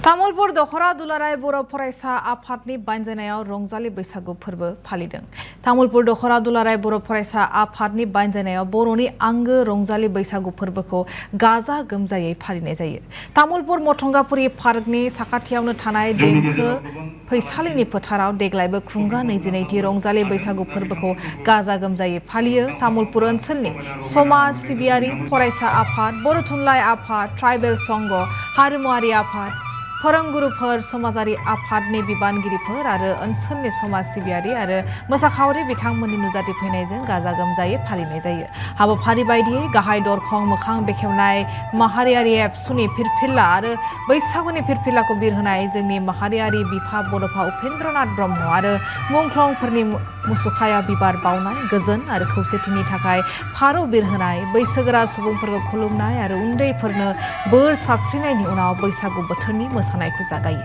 तामुलपुर दख'रा दुलाराय बर' फरायसा आफादनि बानजायनायाव रंजालि बैसागु फोरबो फालिदों। तामुलपुर दख'रा दुलाराय बर' फरायसा आफादनि बानजायनायाव बर'नि आंगो रंजालि बैसागु फोरबोखौ गाजा गोमजायै फालिनाय जायो। तामुलपुर मथंगापुरि पार्कनि साखाथियावनो थानाय देंखो फैसालिनि फोथाराव देग्लायबो खुंगा 22थि रंजालि बैसागु फोरबोखौ गाजा गोमजायै फालियो। तामुलपुर ओनसोलनि समाज सिबियारि, फरायसा आफाद, बर' थुनलाइ आफाद, ट्राइबेल संघ, हारिमुआरि आफाद, फोरोंगुरुफोर, समाजारि आफादनि बिबानगिरिफोर आरो ओनसोलनि समाज सिबियारि आरो मोसाखावरि बिथांमोननि नुजाथिफैनायजों गाजा गोमजायै फालिनाय जायो। हाबाफारि बायदियै गाहाय दरखं मोखां बेखेवनाय, माहारियारि एबसुनि फिरफिला आरो बैसागुनि फिरफिलाखौ बिरहोनाय जोंनि माहारियारि बिफा बड'फा उपेन्द्रनाथ ब्रह्म आरो मुंख्लंफोरनि मुसुखायाव बिबार बावनाय, गोजोन आरो खौसेथिनि थाखाय फारौ बिरहोनाय, बैसोगोरा सुबुंफोरखौ खुलुमनाय आरो उन्दैफोरनो बोर सारस्रिनायनि उनाव बैसागु बोथोरनि मोसानायखौ जागायो।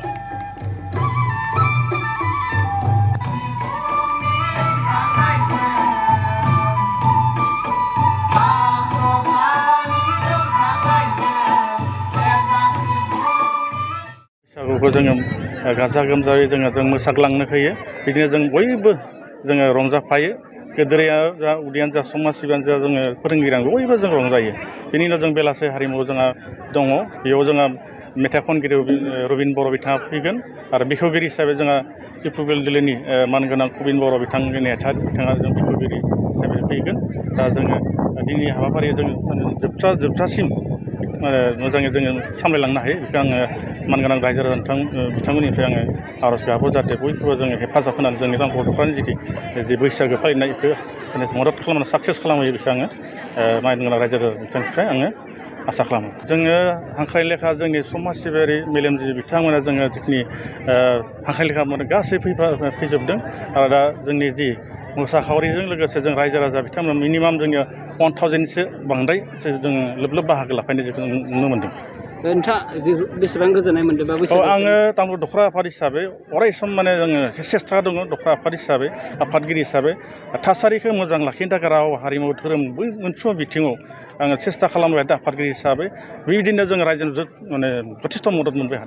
बैसागुखौ जोङो गाजा गोमजायै जों मोसाग्लांनो होयो। बिदिनो जों बयबो जोङो रंजाफायो। गेदेरया जा उदैयानो जा समाज सिबियानो जा जोङो फोरोंगिरियानो बयबो जों रंजायो। बेनि उनाव जों बेलासे हारिमु जोंहा दङ। बेयाव जोंहा मेथाइ खनगिरि रबिन बर' बिथाङा फैगोन आरो बिखौगिरि हिसाबै जोंहा डिफुगल जिल्लानि मानगोनां कबिन बर' बिथांनि नेहाथार बिथाङा जों बिखौगिरि हिसाबै फैगोन। दा जोङो दिनैनि हाबाफारिया जों जोबजासिम मोजाङै जोङो सामलायलांनो हायो। बेखौ आङो मानगोनां रायजो राजा बिथांमोननिफ्राय आङो आर'ज गाबो जाहाथे बयखौबो जोङो हेफाजाब होनानै जोंनि तामुलपुर दख'रानि जि बैसागो फालिनाय बेखौ मदद खालामनानै साक्सेस खालामहोयो। बेखौ आङो मानगोनां रायजो राजा बिथांनिफ्राय आङो आसा खालामो। जोङो हांख्राय लेखा जोंनि समाज सिबियारि मेलेमजिबि बिथांमोना जोङो जिखिनि हांख्राय लेखा गासै फैजोबदों आरो दा जोंनि जि मोसाखावरिजों लोगोसे जों रायजो राजा बिथांमोना मिनिमाम जोंनिया 1000सो बांद्राय जोङो लोब लोब बाहागो लाफैनाय जों नुनो मोन्दों। नोंथाङा बेसेबां गोजोननाय मोन्दों बा बैसागु? आङो तामुलपुर दख'रा आफाद हिसाबै अराय सम जोङो सेस्था दङ दख'रा आफाद हिसाबै, आफादगिरि हिसाबै थासारिखौ मोजां लाखिनो थाखाय राव हारिमु धोरोम मोनफ्रोम बिथिङाव आङो सेस्था खालामबाय आफादगिरि हिसाबै। बेबायदिनो जों रायजोआव जथेस्थ' मदद मोनबाय थादों।